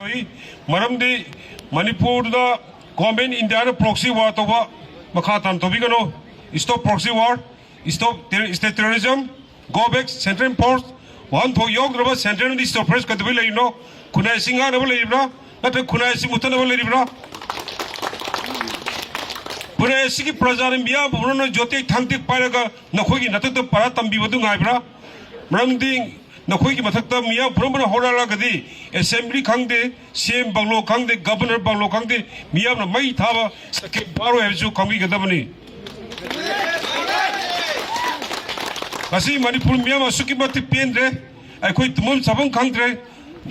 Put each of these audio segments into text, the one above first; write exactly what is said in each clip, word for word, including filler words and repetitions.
ꯃꯔꯝꯗꯤ ꯃꯅꯤꯄꯨꯔꯗ ꯒꯣꯔꯃꯦꯟ ꯏꯟꯗꯤꯌꯥꯅ ꯄ꯭ꯔꯣꯛꯁꯤ ꯋꯥꯔ ꯇꯧꯕ ꯃꯈꯥ ꯇꯥꯅ ꯇꯧꯕꯤꯒꯅꯨ꯫ Stop proxy war, stop ter-, state terrorism, go back central force꯫ ꯋꯥꯍꯟꯊꯣꯛ ꯌꯥꯎꯗ꯭ꯔꯕ ꯁꯦꯟꯇ꯭ꯔꯦꯜꯗꯤ ꯁꯔꯄ꯭ꯔꯥꯏꯁ ꯀꯩꯗꯧꯕꯩ ꯂꯩꯔꯤꯅꯣ? ꯈꯨꯟꯅꯥꯏ ꯑꯁꯤ ꯉꯥꯛꯅꯕ ꯂꯩꯔꯤꯕ꯭ꯔꯥ? ꯅꯠꯇ꯭ꯔꯒ ꯈꯨꯟꯅꯥꯏ ꯑꯁꯤ ꯃꯨꯠꯊꯠꯅꯕ ꯂꯩꯔꯤꯕ꯭ꯔꯥ? ꯈꯨꯟꯅꯥꯏ ꯑꯁꯤꯒꯤ ꯄ꯭ꯔꯖꯥꯅ ꯃꯤꯌꯥꯝ ꯄꯨꯝꯅꯃꯛꯅ ꯌꯣꯠꯇꯦꯛ ꯊꯥꯡꯇꯦꯛ ꯄꯥꯏꯔꯒ ꯅꯈꯣꯏꯒꯤ ꯅꯊꯛꯇ ꯄꯥꯔꯥ ꯇꯝꯕꯤꯕꯗꯨ ꯉꯥꯏꯕ꯭ꯔꯥ? ꯃꯔꯝꯗꯤ ꯅꯈꯣꯏꯒꯤ ꯃꯊꯛꯇ ꯃꯤꯌꯥꯝ ꯄꯨꯝꯅꯃꯛꯅ ꯍꯣꯠꯅꯔꯛꯂꯒꯗꯤ ꯑꯦꯁꯦꯝꯕ꯭ꯂꯤ ꯈꯪꯗꯦ, ꯁꯤ ꯑꯦꯝ ꯕꯪꯒ꯭ꯂꯣ ꯈꯪꯗꯦ, ꯒꯕꯔꯅꯔ ꯕꯪꯒ꯭ꯂꯣ ꯈꯪꯗꯦ, ꯃꯤꯌꯥꯝꯅ ꯃꯩ ꯊꯥꯕ ꯁꯦꯀꯦꯟ ꯐꯥꯔꯣꯏ ꯍꯥꯏꯕꯁꯨ ꯈꯪꯕꯤꯒꯗꯕꯅꯤ꯫ ꯉꯁꯤ ꯃꯅꯤꯄꯨꯔ ꯃꯤꯌꯥꯝ ꯑꯁꯨꯛꯀꯤ ꯃꯇꯤꯛ ꯄꯦꯟꯗ꯭ꯔꯦ꯫ ꯑꯩꯈꯣꯏ ꯇꯨꯝꯐꯝ ꯆꯥꯐꯝ ꯈꯪꯗ꯭ꯔꯦ꯫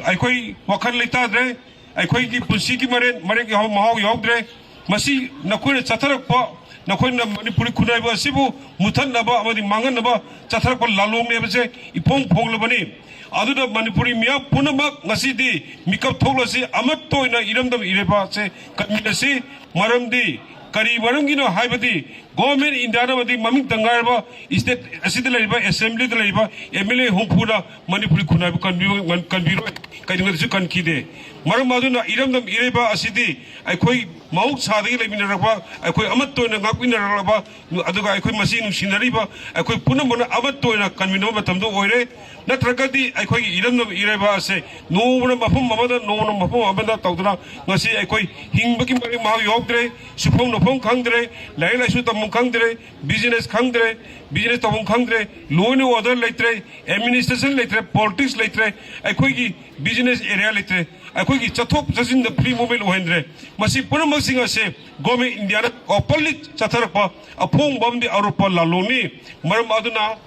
ꯑꯩꯈꯣꯏ ꯋꯥꯈꯜ ꯂꯩꯇꯥꯗ꯭ꯔꯦ꯫ ꯑꯩꯈꯣꯏꯒꯤ ꯄꯨꯟꯁꯤꯒꯤ ꯃꯔꯦꯟ ꯃꯔꯦꯛ ꯌꯥꯎ-, ꯃꯍꯥꯎ ꯌꯥꯎꯗ꯭ꯔꯦ꯫ ꯃꯁꯤ ꯅꯈꯣꯏꯅ ꯆꯠꯊꯔꯛꯄ, ꯅꯈꯣꯏꯅ ꯃꯅꯤꯄꯨꯔꯤ ꯈꯨꯟꯅꯥꯏꯕ ꯑꯁꯤꯕꯨ ꯃꯨꯊꯠꯅꯕ ꯑꯃꯗꯤ ꯃꯥꯡꯍꯟꯅꯕ ꯆꯠꯊꯔꯛꯄ ꯂꯥꯂꯣꯡꯅꯤ ꯍꯥꯏꯕꯁꯦ ꯏꯐꯣꯡ ꯐꯣꯡꯂꯕꯅꯤ꯫ ꯑꯗꯨꯅ ꯃꯅꯤꯄꯨꯔꯤ ꯃꯤꯌꯥꯝ ꯄꯨꯝꯅꯃꯛ ꯉꯁꯤꯗꯤ ꯃꯤꯀꯞ ꯊꯣꯛꯂꯁꯤ, ꯑꯃꯠꯇ ꯑꯣꯏꯅ ꯏꯔꯝꯗꯝ ꯏꯔꯩꯕꯥꯛꯁꯦ ꯀꯟꯃꯤꯟꯅꯁꯤ꯫ ꯃꯔꯝꯗꯤ ꯀꯔꯤ ꯃꯔꯝꯒꯤꯅꯣ ꯍꯥꯏꯕꯗꯤ ꯒꯣꯔꯃꯦꯟ ꯏꯟꯗꯤꯌꯥꯅ ꯑꯃꯗꯤ ꯃꯃꯤꯡꯇ ꯉꯥꯏꯔꯕ ꯁ꯭ꯇꯦꯠ ꯑꯁꯤꯗ ꯂꯩꯔꯤꯕ ꯑꯦꯁꯦꯝꯕ꯭ꯂꯤꯗ ꯂꯩꯔꯤꯕ ꯑꯦꯝ ꯑꯦꯜ ꯑꯦ ꯍꯨꯝꯐꯨꯅ ꯃꯅꯤꯄꯨꯔꯤ ꯈꯨꯟꯅꯥꯏꯕꯨ ꯀꯟꯕꯤꯕ-, ꯀꯟꯕꯤꯔꯣꯏ, ꯀꯩꯗꯧꯉꯩꯗꯁꯨ ꯀꯟꯈꯤꯗꯦ꯫ ꯃꯔꯝ ꯑꯗꯨꯅ ꯏꯔꯝꯗꯝ ꯏꯔꯩꯕꯥꯛ ꯑꯁꯤꯗꯤ ꯑꯩꯈꯣꯏ ꯃꯍꯧꯁꯥꯗꯒꯤ ꯂꯩꯃꯤꯟꯅꯔꯛꯄ ꯑꯩꯈꯣꯏ ꯑꯃꯠꯇ ꯑꯣꯏꯅ ꯉꯥꯛꯃꯤꯟꯅꯔꯛꯂꯕ, ꯑꯗꯨꯒ ꯑꯩꯈꯣꯏ ꯃꯁꯤ ꯅꯨꯡꯁꯤꯅꯔꯤꯕ ꯑꯩꯈꯣꯏ ꯄꯨꯝꯅꯃꯛꯅ ꯑꯃꯠꯇ ꯑꯣꯏꯅ ꯀꯟꯃꯤꯟꯅꯕ ꯃꯇꯝꯗ ꯑꯣꯏꯔꯦ꯫ ꯅꯠꯇ꯭ꯔꯒꯗꯤ ꯑꯩꯈꯣꯏꯒꯤ ꯏꯔꯝꯗꯝ ꯏꯔꯩꯕꯥꯛ ꯑꯁꯦ ꯅꯣꯡꯃꯅ ꯃꯐꯝ ꯑꯃꯗ, ꯅꯣꯡꯃꯅ ꯃꯐꯝ ꯑꯃꯗ ꯇꯧꯗꯅ ꯉꯁꯤ ꯑꯩꯈꯣꯏ ꯍꯤꯡꯕꯒꯤ ꯃꯔꯦꯛ ꯃꯍꯥꯎ ꯌꯥꯎꯗ꯭ꯔꯦ, ꯁꯨꯐꯝ ꯅꯣꯐꯝ ꯈꯪꯗ꯭ꯔꯦ, ꯂꯥꯏꯔꯤꯛ ꯂꯥꯏꯁꯨ ꯇꯝꯐꯝ ꯈꯪꯗ꯭ꯔꯦ, ꯕꯤꯖꯤꯅꯦꯁ ꯈꯪꯗ꯭ꯔꯦ, ꯕꯤꯖꯤꯅꯦꯁ ꯇꯧꯐꯝ ꯈꯪꯗ꯭ꯔꯦ, law and order ꯂꯩꯇ꯭ꯔꯦ, ꯑꯦꯗꯃꯤꯅꯤꯁꯇ꯭ꯔꯦꯁꯟ ꯂꯩꯇ꯭ꯔꯦ, ꯄꯣꯂꯤꯇꯤꯛꯁ ꯂꯩꯇ꯭ꯔꯦ, ꯑꯩꯈꯣꯏꯒꯤ ꯕꯤꯖꯤꯅꯦꯁ ꯑꯦꯔꯤꯌꯥ ꯂꯩꯇ꯭ꯔꯦ, ꯑꯩꯈꯣꯏꯒꯤ ꯆꯠꯊꯣꯛ ꯆꯠꯁꯤꯟꯗ ꯐ꯭ꯔꯤ ꯃꯨꯚꯃꯦꯟ ꯑꯣꯏꯍꯟꯗ꯭ꯔꯦ꯫ ꯃꯁꯤ ꯄꯨꯝꯅꯃꯛꯁꯤꯡ ꯑꯁꯦ ꯒꯣꯔꯃꯦꯟ ꯏꯟꯗꯤꯌꯥꯅ ꯑꯣꯄꯟꯂꯤ ꯆꯠꯊꯔꯛꯄ ꯑꯐꯣꯡꯕ ꯑꯃꯗꯤ ꯑꯔꯣꯞꯄ ꯂꯥꯂꯣꯡꯅꯤ꯫ ꯃꯔꯝ ꯑꯗꯨꯅ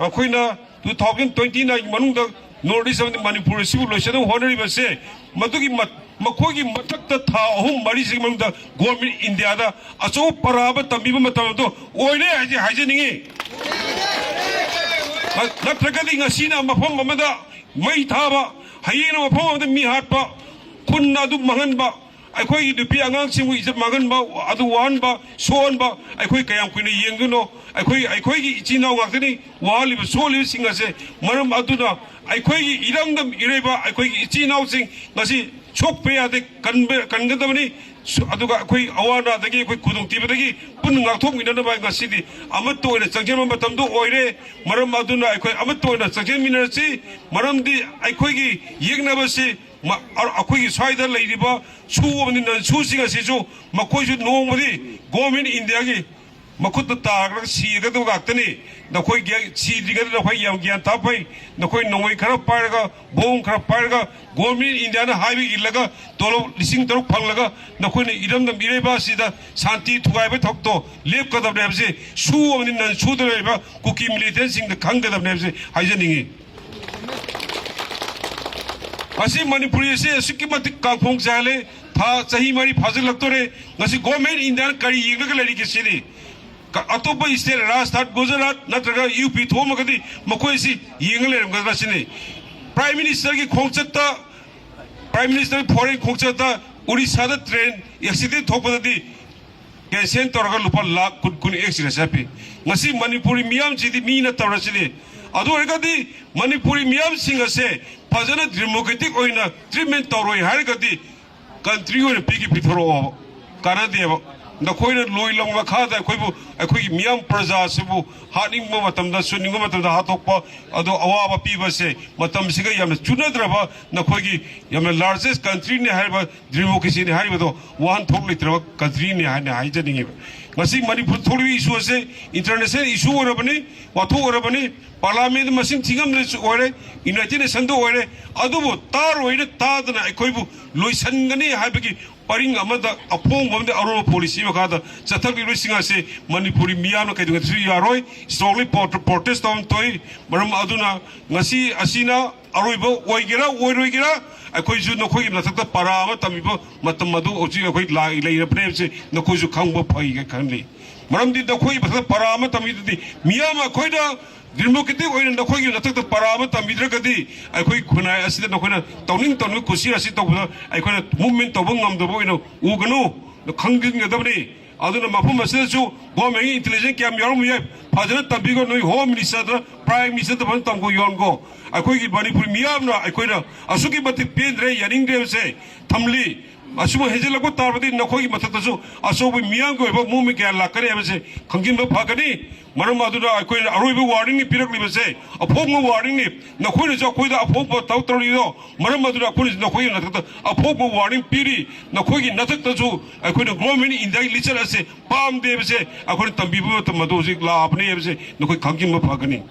ꯑꯩꯈꯣꯏꯅ two thousand twenty nine ꯃꯅꯨꯡꯗ ꯅꯣꯔꯠ ꯏꯁ ꯑꯃꯗꯤ ꯃꯅꯤꯄꯨꯔ ꯑꯁꯤꯕꯨ ꯂꯣꯏꯁꯤꯟꯅꯕ ꯍꯣꯠꯅꯔꯤꯕꯁꯦ, ꯃꯗꯨꯒꯤ ꯃ-, ꯃꯈꯣꯏꯒꯤ ꯃꯊꯛꯇ ꯊꯥ ꯑꯍꯨꯝ ꯃꯔꯤꯁꯤꯒꯤ ꯃꯅꯨꯡꯗ ꯒꯣꯔꯃꯦꯟ ꯏꯟꯗꯤꯌꯥꯗ ꯑꯆꯧꯕ ꯄꯔꯥ ꯑꯃ ꯇꯝꯕꯤꯕ ꯃꯇꯝ ꯑꯗꯨ ꯑꯣꯏꯔꯦ ꯍꯥꯏꯁꯦ ꯍꯥꯏꯖꯅꯤꯡꯉꯤ꯫ ꯅꯠꯇ꯭ꯔꯒꯗꯤ ꯉꯁꯤꯅ ꯃꯐꯝ ꯑꯃꯗ ꯃꯩ ꯊꯥꯕ, ꯍꯌꯦꯡꯅ ꯃꯐꯝ ꯑꯃꯗ ꯃꯤ ꯍꯥꯠꯄ, ꯈꯨꯟ ꯑꯗꯨ ꯃꯥꯡꯍꯟꯕ, ꯑꯩꯈꯣꯏꯒꯤ ꯅꯨꯄꯤ ꯑꯉꯥꯡꯁꯤꯡꯕꯨ ꯏꯖꯠ ꯃꯥꯡꯍꯟꯕ, ꯑꯗꯨ ꯋꯥꯍꯟꯕ, ꯁꯣꯛꯍꯟꯕ ꯑꯩꯈꯣꯏ ꯀꯌꯥꯝ ꯀꯨꯏꯅ ꯌꯦꯡꯗꯣꯏꯅꯣ? ꯑꯩꯈꯣꯏ, ꯑꯩꯈꯣꯏꯒꯤ ꯏꯆꯤꯟ ꯏꯅꯥꯎ ꯉꯥꯛꯇꯅꯤ ꯋꯥꯍꯜꯂꯤꯕ, ꯁꯣꯛꯍꯜꯂꯤꯕꯁꯤꯡ ꯑꯁꯦ꯫ ꯃꯔꯝ ꯑꯗꯨꯅ ꯑꯩꯈꯣꯏꯒꯤ ꯏꯔꯝꯗꯝ ꯏꯔꯩꯕ, ꯑꯩꯈꯣꯏꯒꯤ ꯏꯆꯤꯟ ꯏꯅꯥꯎꯁꯤꯡ ꯉꯁꯤ ꯁꯣꯛꯄ ꯌꯥꯗꯦ, ꯀꯟꯕ, ꯀꯟꯒꯗꯕꯅꯤ꯫ ꯁꯨ-, ꯑꯗꯨꯒ ꯑꯩꯈꯣꯏ ꯑꯋꯥ ꯑꯅꯥꯗꯒꯤ, ꯑꯩꯈꯣꯏ ꯈꯨꯗꯣꯡꯊꯤꯕꯗꯒꯤ ꯄꯨꯟꯅ ꯉꯥꯛꯊꯣꯛꯃꯤꯟꯅꯅꯕ ꯉꯁꯤꯗꯤ ꯑꯃꯠꯇ ꯑꯣꯏꯅ ꯆꯪꯁꯤꯟꯕ ꯃꯇꯝꯗꯨ ꯑꯣꯏꯔꯦ꯫ ꯃꯔꯝ ꯑꯗꯨꯅ ꯑꯩꯈꯣꯏ ꯑꯃꯠꯇ ꯑꯣꯏꯅ ꯆꯪꯁꯤꯟꯃꯤꯟꯅꯔꯁꯤ꯫ ꯃꯔꯝꯗꯤ ꯑꯩꯈꯣꯏꯒꯤ ꯌꯦꯛꯅꯕꯁꯤ ꯃ-, ꯑ-, ꯑꯩꯈꯣꯏꯒꯤ ꯁ꯭ꯋꯥꯏꯗ ꯂꯩꯔꯤꯕ ꯁꯨ ꯑꯃꯗꯤ ꯅꯟ ꯁꯨꯁꯤꯡ ꯑꯁꯤꯁꯨ ꯃꯈꯣꯏꯁꯨ ꯅꯣꯡꯃꯗꯤ ꯒꯣꯔꯃꯦꯟ ꯏꯟꯗꯤꯌꯥꯒꯤ ꯃꯈꯨꯠꯇ ꯇꯥꯔꯒ ꯁꯤꯒꯗꯕ ꯉꯥꯛꯇꯅꯤ꯫ ꯅꯈꯣꯏ ꯒ꯭ꯌꯥꯟ, ꯁꯤꯗ꯭ꯔꯤꯉꯩꯗ ꯅꯈꯣꯏ ꯌꯥꯝ ꯒ꯭ꯌꯥꯟ ꯇꯥ ꯐꯩ꯫ ꯅꯈꯣꯏ ꯅꯣꯡꯃꯩ ꯈꯔ ꯄꯥꯏꯔꯒ, ꯕꯣꯝ ꯈꯔ ꯄꯥꯏꯔꯒ, ꯒꯣꯔꯃꯦꯟ ꯏꯟꯗꯤꯌꯥꯅ ꯍꯥꯏꯕ ꯏꯜꯂꯒ ꯇꯣꯂꯣꯞ ꯂꯤꯁꯤꯡ ꯇꯔꯨꯛ ꯐꯪꯂꯒ ꯅꯈꯣꯏꯅ ꯏꯔꯝꯗꯝ ꯏꯔꯩꯕꯥꯛ ꯑꯁꯤꯗ ꯁꯥꯟꯇꯤ ꯊꯨꯒꯥꯏꯕ ꯊꯕꯛꯇꯣ ꯂꯦꯞꯀꯗꯕꯅꯤ ꯍꯥꯏꯕꯁꯤ ꯁꯨ ꯑꯃꯗꯤ ꯅꯟ ꯁꯨꯗ ꯂꯩꯔꯤꯕ ꯀꯨꯀꯤ ꯃꯤꯂꯤꯇꯦꯟꯁꯤꯡꯗ ꯈꯪꯒꯗꯕꯅꯤ ꯍꯥꯏꯕꯁꯤ ꯍꯥꯏꯖꯅꯤꯡꯏ꯫ ꯉꯁꯤ ꯃꯅꯤꯄꯨꯔꯤ ꯑꯁꯤ ꯑꯁꯨꯛꯀꯤ ꯃꯇꯤꯛ ꯀꯥꯡꯈꯣꯡ ꯆꯥꯏꯍꯜꯂꯦ꯫ ꯊꯥ, ꯆꯍꯤ ꯃꯔꯤ ꯐꯥꯖꯤꯜꯂꯛꯇꯣꯔꯦ꯫ ꯉꯁꯤ ꯒꯣꯔꯃꯦꯟ ꯏꯟꯗꯤꯌꯥꯅ ꯀꯔꯤ ꯌꯦꯡꯂꯒ ꯂꯩꯔꯤꯒꯦ ꯁꯤꯅꯤ꯫ ꯀ-, ꯑꯇꯣꯞꯄ ꯁ꯭ꯇꯦꯠ, ꯔꯥꯖꯁꯊꯥꯟ, ꯒꯨꯖꯔꯥꯠ ꯅꯠꯇ꯭ꯔꯒ ꯌꯨ ꯄꯤ ꯊꯣꯛꯑꯝꯃꯒꯗꯤ ꯃꯈꯣꯏꯁꯤ ꯌꯦꯡꯉ ꯂꯩꯔꯝꯒꯗ꯭ꯔꯥ ꯁꯤꯅꯤ꯫ ꯄ꯭ꯔꯥꯏꯝ ꯃꯤꯅꯤꯁꯇꯔꯒꯤ ꯈꯣꯡꯆꯠꯇ, ꯄ꯭ꯔꯥꯏꯝ ꯃꯤꯅꯤꯁꯇꯔ ꯐꯣꯔꯦꯟ ꯈꯣꯡꯆꯠꯇ ꯎꯔꯤꯁꯥꯗ ꯇ꯭ꯔꯦꯟ ꯑꯦꯛꯁꯤꯗꯦꯟ ꯊꯣꯛꯄꯗꯗꯤ ꯀꯦꯟꯁꯦꯜ ꯇꯧꯔꯒ ꯂꯨꯄꯥ ꯂꯥꯈ ꯀꯨꯟ, ꯀꯨꯟ ꯑꯦꯛꯁꯤꯗꯦꯟ ꯆꯠꯄꯤ꯫ ꯉꯁꯤ ꯃꯅꯤꯄꯨꯔꯤ ꯃꯤꯌꯥꯝꯁꯤꯗꯤ ꯃꯤ ꯅꯠꯇꯕ꯭ꯔꯥ ꯁꯤꯅꯤ꯫ ꯑꯗꯨ ꯑꯣꯏꯔꯒꯗꯤ ꯃꯅꯤꯄꯨꯔꯤ ꯃꯤꯌꯥꯝꯁꯤꯡ ꯑꯁꯦ ꯐꯖꯅ ꯗꯦꯃꯣꯀ꯭ꯔꯦꯇꯤꯛ ꯑꯣꯏꯅ ꯇ꯭ꯔꯤꯠꯃꯦꯟ ꯇꯧꯔꯣꯏ ꯍꯥꯏꯔꯒꯗꯤ ꯀꯟꯇ꯭ꯔꯤ ꯑꯣꯏꯅ ꯄꯤꯒꯦ ꯄꯤꯊꯣꯔꯛꯑꯣꯕ꯫ ꯀꯥꯟꯅꯗꯦꯕ꯫ ꯅꯈꯣꯏꯅ ꯂꯣꯏ ꯂꯝ ꯃꯈꯥꯗ ꯑꯩꯈꯣꯏꯕꯨ, ꯑꯩꯈꯣꯏꯒꯤ ꯃꯤꯌꯥꯝ ꯄ꯭ꯔꯖꯥꯁꯤꯕꯨ ꯍꯥꯠꯅꯤꯡꯕ ꯃꯇꯝꯗ, ꯁꯨꯅꯤꯡꯕ ꯃꯇꯝꯗ ꯍꯥꯠꯇꯣꯛꯄ, ꯑꯗꯣ ꯑꯋꯥꯕ ꯄꯤꯕꯁꯦ ꯃꯇꯝꯁꯤꯒ ꯌꯥꯝꯅ ꯆꯨꯅꯗ꯭ꯔꯕ, ꯅꯈꯣꯏꯒꯤ ꯌꯥꯝꯅ ꯂꯥꯔꯖꯦꯁ ꯀꯟꯇ꯭ꯔꯤꯅꯤ ꯍꯥꯏꯔꯤꯕ ꯗꯦꯃꯣꯀ꯭ꯔꯦꯁꯤꯅꯤ ꯍꯥꯏꯔꯤꯕꯗꯣ ꯋꯥꯍꯟꯊꯣꯛ ꯂꯩꯇ꯭ꯔꯕ ꯀꯟꯇ꯭ꯔꯤꯅꯤ ꯍꯥꯏꯅ ꯍꯥꯏꯖꯅꯤꯡꯉꯤꯕ꯫ ꯉꯁꯤ ꯃꯅꯤꯄꯨꯔ ꯊꯣꯛꯂꯤꯕ ꯏꯁꯨ ꯑꯁꯦ ꯏꯟꯇꯔꯅꯦꯁꯅꯦꯜ ꯏꯁꯨ ꯑꯣꯏꯔꯕꯅꯤ, ꯋꯥꯊꯣꯛ ꯑꯣꯏꯔꯕꯅꯤ, ꯄꯥꯔꯂꯥꯃꯦꯟꯗ ꯃꯁꯤꯡ ꯊꯤꯉꯝꯗꯁꯨ ꯑꯣꯏꯔꯦ, ꯌꯨꯅꯥꯏꯇꯦꯠ ꯅꯦꯁꯟꯗ ꯑꯣꯏꯔꯦ, ꯑꯗꯨꯕꯨ ꯇꯥꯔꯣꯏꯅ ꯇꯥꯗꯅ ꯑꯩꯈꯣꯏꯕꯨ ꯂꯣꯏꯁꯤꯟꯒꯅꯤ ꯍꯥꯏꯕꯒꯤ ꯄꯔꯤꯡ ꯑꯃꯗ, ꯑꯄꯣꯡꯕ ꯑꯃꯗꯤ ꯑꯔꯣꯟꯕ ꯄꯣꯂꯤꯁꯤ ꯃꯈꯥꯗ ꯆꯠꯊꯔꯛꯂꯤꯕꯁꯤꯡ ꯑꯁꯤ ꯃꯅꯤꯄꯨꯔꯤ ꯃꯤꯌꯥꯝꯅ ꯀꯩꯗꯧꯉꯩꯗꯁꯨ ꯌꯥꯔꯣꯏ꯫ ꯏꯁꯇ꯭ꯔꯣꯡꯂꯤ ꯄ꯭ꯔꯣꯇꯦꯁ ꯇꯧꯕ ꯑꯃ ꯊꯣꯛꯏ꯫ ꯃꯔꯝ ꯑꯗꯨꯅ ꯉꯁꯤ ꯑꯁꯤꯅ ꯑꯔꯣꯏꯕ ꯑꯣꯏꯒꯦꯔꯥ ꯑꯣꯏꯔꯣꯏꯒꯦꯔꯥ, ꯑꯩꯈꯣꯏꯁꯨ ꯅꯈꯣꯏꯒꯤ ꯃꯊꯛꯇ ꯄꯔꯥ ꯑꯃ ꯇꯝꯕꯤꯕ ꯃꯇꯝ ꯑꯗꯨ ꯍꯧꯖꯤꯛ ꯑꯩꯈꯣꯏ ꯂꯥꯛ-, ꯂꯩꯔꯕꯅꯦ ꯍꯥꯏꯕꯁꯤ ꯅꯈꯣꯏꯁꯨ ꯈꯪꯕ ꯐꯩ ꯍꯥꯏꯅ ꯈꯜꯂꯤ꯫ ꯃꯔꯝꯗꯤ ꯅꯈꯣꯏꯒꯤ ꯃꯊꯛꯇ ꯄꯔꯥ ꯑꯃ ꯇꯝꯕꯤꯗꯨꯗꯤ ꯃꯤꯌꯥꯝ ꯑꯩꯈꯣꯏꯅ ꯗꯦꯃꯣꯀ꯭ꯔꯦꯇꯤꯛ ꯑꯣꯏꯅ ꯅꯈꯣꯏꯒꯤ ꯅꯊꯛꯇ ꯄꯔꯥ ꯑꯃ ꯇꯝꯕꯤꯗ꯭ꯔꯒꯗꯤ ꯑꯩꯈꯣꯏ ꯈꯨꯟꯅꯥꯏ ꯑꯁꯤꯗ ꯅꯈꯣꯏꯅ ꯇꯧꯅꯤꯡ ꯇꯧꯅꯤꯡ ꯀꯨꯁꯤ ꯔꯥꯁꯤ ꯇꯧꯕꯗ ꯑꯩꯈꯣꯏꯅ ꯃꯨꯚꯃꯦꯟ ꯇꯧꯕ ꯉꯝꯗꯕ ꯑꯣꯏꯅ ꯎꯒꯅꯨ, ꯈꯪꯖꯤꯟꯒꯗꯕꯅꯤ꯫ ꯑꯗꯨꯅ ꯃꯐꯝ ꯑꯁꯤꯗꯁꯨ ꯒꯣꯔꯃꯦꯟꯒꯤ ꯏꯟꯇꯦꯂꯤꯖꯦꯟꯁ ꯀꯌꯥꯝ ꯌꯥꯎꯔꯝꯕ ꯌꯥꯏ, ꯐꯖꯅ ꯇꯝꯕꯤꯈꯣ, ꯅꯣꯏ ꯍꯣꯝ ꯃꯤꯅꯤꯁꯇꯔꯗ, ꯄ꯭ꯔꯥꯏꯝ ꯃꯤꯅꯤꯁꯇꯔꯗ ꯐꯖꯅ ꯇꯝꯈꯣ, ꯌꯣꯟꯈꯣ꯫ ꯑꯩꯈꯣꯏꯒꯤ ꯃꯅꯤꯄꯨꯔ ꯃꯤꯌꯥꯝꯅ ꯑꯩꯈꯣꯏꯅ ꯑꯁꯨꯛꯀꯤ ꯃꯇꯤꯛ ꯄꯦꯟꯗ꯭ꯔꯦ, ꯌꯥꯅꯤꯡꯗ꯭ꯔꯦ ꯍꯥꯏꯕꯁꯦ ꯊꯝꯂꯤ꯫ ꯑꯁꯤꯃꯨꯛ ꯍꯦꯟꯖꯜꯂꯛꯄ ꯇꯥꯔꯕꯗꯤ ꯅꯈꯣꯏꯒꯤ ꯃꯊꯛꯇꯁꯨ ꯑꯆꯧꯕ ꯃꯤꯌꯥꯝꯒꯤ ꯑꯣꯏꯕ ꯃꯨꯚꯃꯦꯟ ꯀꯌꯥ ꯂꯥꯛꯀꯅꯤ ꯍꯥꯏꯕꯁꯦ ꯈꯪꯖꯤꯟꯕ ꯐꯒꯅꯤ꯫ ꯃꯔꯝ ꯑꯗꯨꯅ ꯑꯩꯈꯣꯏꯅ ꯑꯔꯣꯏꯕ ꯋꯥꯔꯅꯤꯡꯅꯤ ꯄꯤꯔꯛꯂꯤꯕꯁꯦ, ꯑꯐꯣꯡꯕ ꯋꯥꯔꯅꯤꯡꯅꯤ꯫ ꯅꯈꯣꯏꯅꯁꯨ ꯑꯩꯈꯣꯏꯗ ꯑꯐꯣꯡꯕ ꯊꯕꯛ ꯇꯧꯔꯤꯗꯣ, ꯃꯔꯝ ꯑꯗꯨꯅ ꯑꯩꯈꯣꯏꯅꯁꯨ ꯅꯈꯣꯏꯒꯤ ꯃꯊꯛꯇ ꯑꯐꯣꯡꯕ ꯋꯥꯔꯅꯤꯡ ꯄꯤꯔꯤ꯫ ꯅꯈꯣꯏꯒꯤ ꯅꯊꯛꯇꯁꯨ ꯑꯩꯈꯣꯏꯅ ꯒꯣꯔꯃꯦꯟ ꯏꯟꯗꯤꯌꯥꯒꯤ ꯂꯤꯆꯠ ꯑꯁꯦ ꯄꯥꯝꯗꯦ ꯍꯥꯏꯕꯁꯦ ꯑꯩꯈꯣꯏꯅ ꯇꯝꯕꯤꯕ ꯃꯇꯝ ꯑꯗꯨ ꯍꯧꯖꯤꯛ ꯂꯥꯛꯑꯕꯅꯤ ꯍꯥꯏꯕꯁꯦ ꯅꯈꯣꯏ ꯈꯪꯖꯤꯟꯕ ꯐꯒꯅꯤ꯫